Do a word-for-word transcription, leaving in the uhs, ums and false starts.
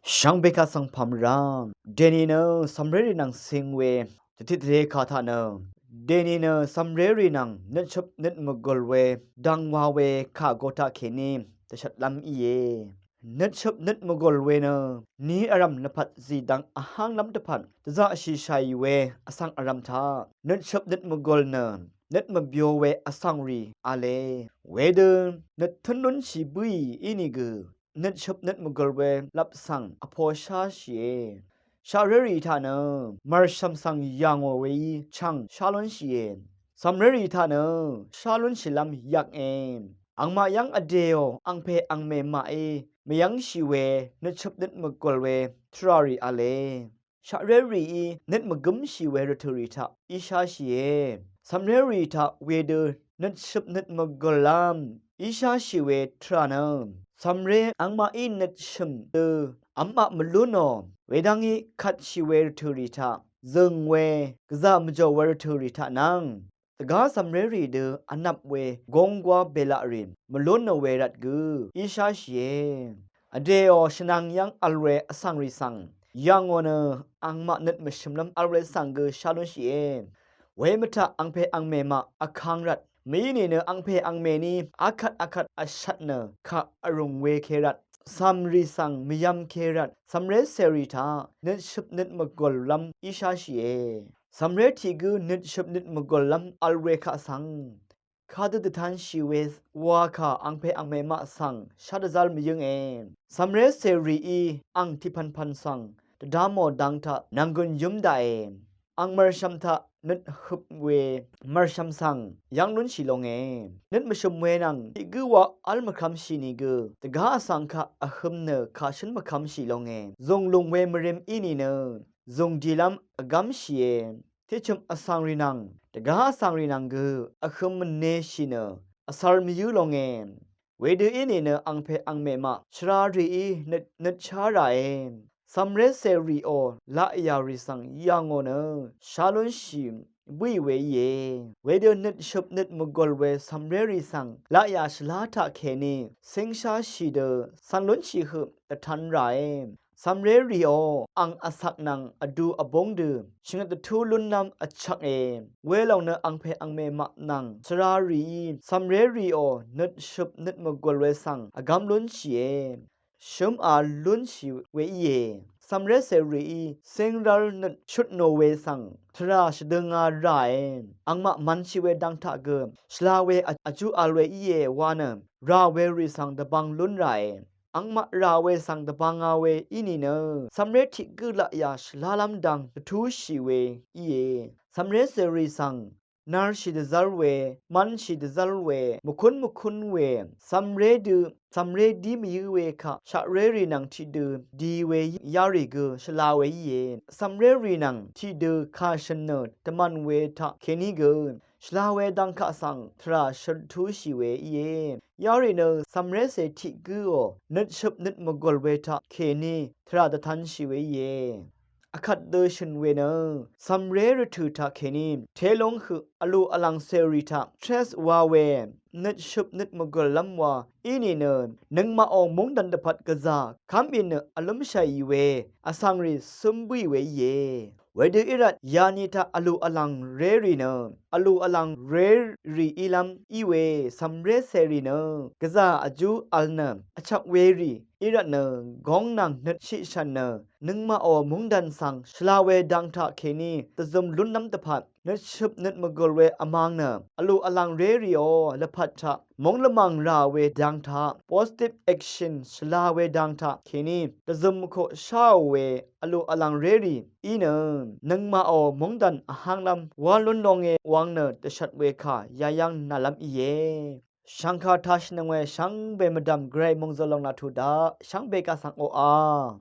Shvngbe kaq svng pàmvrá dèni nø cv̀mrérì nvng cing we dvtit dvre kà taq nø, dèni nø cv̀mrérì nvng nøtshøp nøt mvgø̀l we dvng wa we kà go taq kèní dvshvtlv́m íe. Nøtshøp nøt mvgø̀l we nø ni vrv̀m lvpat zìdvng vhánglv́m dvpvt dvzaqshìshàì we vsvng vrv̀m taq nøtshøp nøt mvgø̀l nø nøt mvbyo we vsvngrì v̄le. Wedø nøttǿn lúnshì bǿì ínìgø nøtshøp nøt mvgø̀l we lvp svng vposháshìe. Shaqrérì taq nø mv̀rshv̀m svng yà ngò weí chv̀ng shá lúnshìe. Cv̀mrérì taq nø shá lúnshìlv́m yvknge. Angmaq yv́ng vdèò angpè angmè maqí mvyv́ngshì we nøtshøp nøt mvgø̀l we tvràrì v̄le. Shaqrérìí nøt mvgǿmshì we rvtø̀rì taq ísháshìe. Cv̀mrérì taq wedø nøtshøp nøt mvgø̀llv́m ísháshì we tvrà nø, cv̀mré angmaqí nøtshø̀m dø v́maq mvlúnò wedv́ngí kvtshì we rvtø̀rì taq zø̀ng we gvzà mvjò we rvtø̀rì taq nvng dvgá cv̀mrérì dø vnvp we gónggwá belaqrì mvlúnò we rvt gø ísháshìe. Vdèò shvnvng yv́ng vl we vsvngrì svng yv̀ngò nø angmaq nøt mvshø̀mlv́m vl we svng gø shá lúnshìe. Wemvtaq angpè angmè maq vkang rvt mø̀í nìnø angpè angmèní akvt akvt vshvt nø kaq vrùng we ke rvt, cv̀mrì svng mvyv̄m ke rvt cv̀mré cèrì taq nøtshøp nøt mvgø̀llv́m ísháshìe. Cv̀mré tiq gǿ nøtshøp nøt mvgø̀llv́m vl we kaq svng kadø dvtanshì we wa kà angpè angmè maq svng shá dvzv́r mvyǿnge. Cv̀mré cèrìí ang tiqpv̀npv̀n svng dvdamò dang taq nv̀nggø̀n yǿm daqe. Ang mv̀rshv̀m taq nøt høp we mv̀rshv̀m svng yv́ng lúnshì longe. Nøt mvshø̀m we nvng tiq gǿ wa v́l mvkvmshì nìgø dvgá vsvng kaq vhøm nø kàshǿn mvkvmshì longe. Zùng lùng we mvrem í nìnø zùng dilv́m vgv́mshìe. Tiqchø̀m vsvngrì nvng dvgá vsvngrì nvng gø vhøm mvneshì nø vsvr mvyǿ longe. Wedø í nìnø angpè angmè maq shvrarìí nøt nøtshá ràe. Cv̀mré cèrìò laqyà rì svng yà ngò nø shá lúnshì bǿì we íe. Wedø nøtshøp nøt mvgø̀l we cv̀mrérì svng laqyà shvlá taqkèní cíngsháshì dø cv̄n lúnshì høq dvtan ràe. Cv̀mrérìò ang vsvk nvng vdu vbúng dø shvngøt dvtú lúnlv́m vchvke. Welòng nø angpè angmè maq nvng shvrarìí cv̀mrérìò nøtshøp nøt mvgø̀l we svng vgv́m lúnshìe. Shǿmā lúnshì we íe. Cv̀mré cèrìí cíngrv́l nøt shutnò we svng tvrà shvdønga ràe. Angmaq mv̄nshì we dang taq gø shvla we vjú vl we íe wa nø rà we rì svng dvbvng lún ràe. Angmaq rà we svng dvbvnga we í nìnø cv̀mré tiq gǿ laqyà shvlálv́m dang dvtúshì we íe. Cv̀mré cèrì svng narshì dvzv́r we, mv̄nshì dvzv́r we, mvkún mvkún we, cv̀mré dø cv̀mré dí mvyǿ we kaq shaqrérì nvng tiqdø di we yárì gø shvla we íe. Cv̀mrérì nvng tiqdø kàshø̀n nø dvmv̀n we taqkèní gø shvla we dang kaq svng tvrà shøt túshì we íe. Yarì nø cv̀mré cè tiq gǿò nøtshøp nøt mvgø̀l we taqkèní tvrà dvtanshì we íe. Vkvt dø shø̀n we nø cv̀mré rvtø̀ taqkèní telung høq vlù vlv̀ng cèrì taq tres wa we nøtshøp nøt mvgø̀llv́m wa í nìnø nøngmaqò móngdàn dvpvt gvzà kv́m í nø vlǿmshàì we vsvngrì cǿm bǿì we íe. Wedø í rvt yani taq vlù vlv̀ng rérì nø vlù vlv̀ng rérì ílv́m í we cv̀mré cèrì nø gvzà vjú vl nø vchvk werì í rvt nø góng nvng nøt shiqshv̀n nø nøngmaqò móngdàn svng shvla we dang taqkèní dvzøm lúnlv́m dvpvt nøtshøp nøt mvgø̀l we vmang nø vlù vlv̀ng rérìò lvpat taq móng lvmàng rà we dang taq positive action shvla we dang taqkèní dvzøm koqsháò we vlù vlv̀ng rérì í nø nøngmaqò móngdàn vhánglv́m wá lún longe wang nø dvshvt we kà yayv́ng nàlv́m íe. Shv̀ngkà tashìnøng we shvngbe mvdv̀m gvray mòngzø̀l lòng laq tuq daq shvngbe kaq svng oqà